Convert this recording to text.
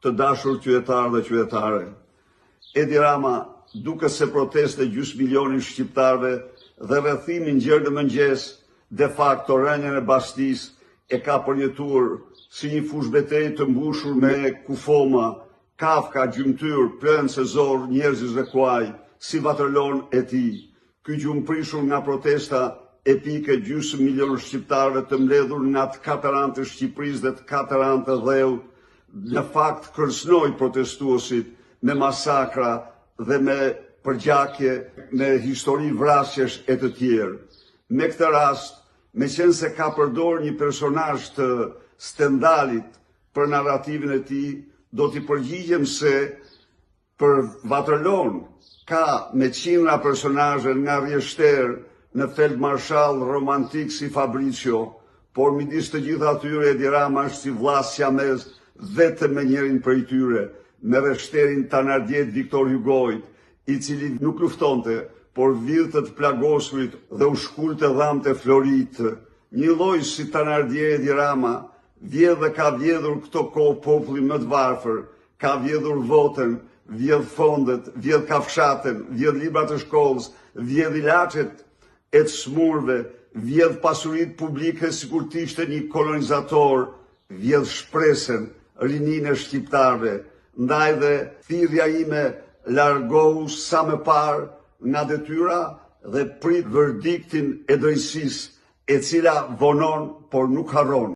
Të dashur qytetarë dhe qytetare, Edi Rama duket se protestën e gjysmë milioni shqiptarëve dhe rrethimin gjer në mëngjes, de facto rënien e Bastisë, e ka përjetuar si një fushëbetejë të mbushur me kufoma, kafka, gjymtyrë, plënce, zorrë njerëzish dhe kuaj, si Vaterlonë e tij. Ky gjumëprishur nga protesta epike e gjysmë milion shqiptarëve të mbledhur nga të katër anët e Shqipërisë dhe të katër anët e dheut, në fakt kërcënoi protestuesit me masakra dhe me përgjakje, me histori vrasjesh e të tjerë. Me këtë rast, meqenëse ka përdorur një personazh të Stendalit për narrativën e tij, do t'i përgjigjem se Për Vaterlonë ka me qindra personazhe nga rreshterë në feldmarshall romantik si Fabricio, por midis të gjithë atyre Edi Rama është si vlla siamez vetëm me njërin prej tyre, me rreshterin Thenardier të Viktor Hugoit, i cili nuk luftonte, por vidhte të plagosurit dhe u shkulte dhëmbët e floritë. Njëlloj si Thenardier Edi Rama vjedh dhe ka vjedhur këto kohë popullin më të varfër, Ka vjedhur votën, vjedh fondet, vjedh kafshatën, vjedh librat e shkollës, vjedh ilaçet e të smurve, vjedh pasuritë publike sikur të ishte një kolonizator, vjedh shpresën, rininë e shqiptarëve. Ndaj dhe thirrja ime largohu sa më parë nga detyra dhe prit verdiktin e drejtësisë, e cila vonon, por nuk harron.